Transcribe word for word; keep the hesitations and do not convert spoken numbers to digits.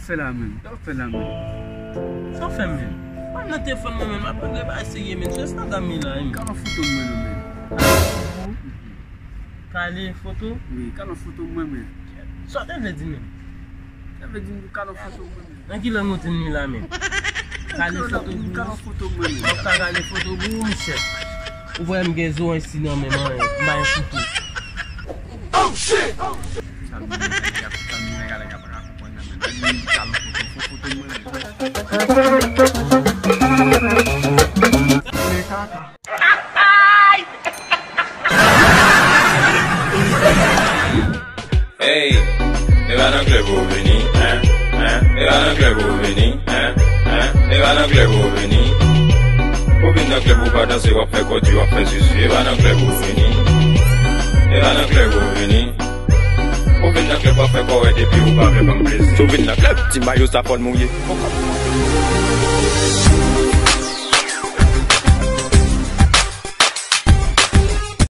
Fè la menm, sa w fè la menm. Sa w fè menm? Mwen nan telefòn mwen menm, ap regle bagay serye menm, se sa dam li la menm. Kale foto mwen non menm. Kale foto? Wi, kale foto mwen menm. Sa w te vle di menm? Te vle di m pou kale foto mwen menm. Nan ki lang ou te li la menm? Kale foto pou kale foto mwen menm. Mwen ka kale foto pou ou, monchè. Ou wè m gen zo ansi nan menm, anyen. M pa yon kouto. Oh shit! Sa m di nèg la, sa m di nèg la, nèg la pa ka konprann nan menm. Li di kale foto, fò foto mwen menm. Men kaka. Hey, e pa nan klèb ou vini, hein, hein. E pa nan klèb ou vini, hein, hein. E pa nan klèb ou vini. Ou vin nan klèb ou pa danse, w ap fè kò di, w ap fè sisi. E pa nan klèb ou vini. E pa nan klèb ou vini. Ou vin nan klèb w ap fè kò wè depi ou pa vle ban m plezi. Si w vin nan klèb, ti mayo sa fò l mouye.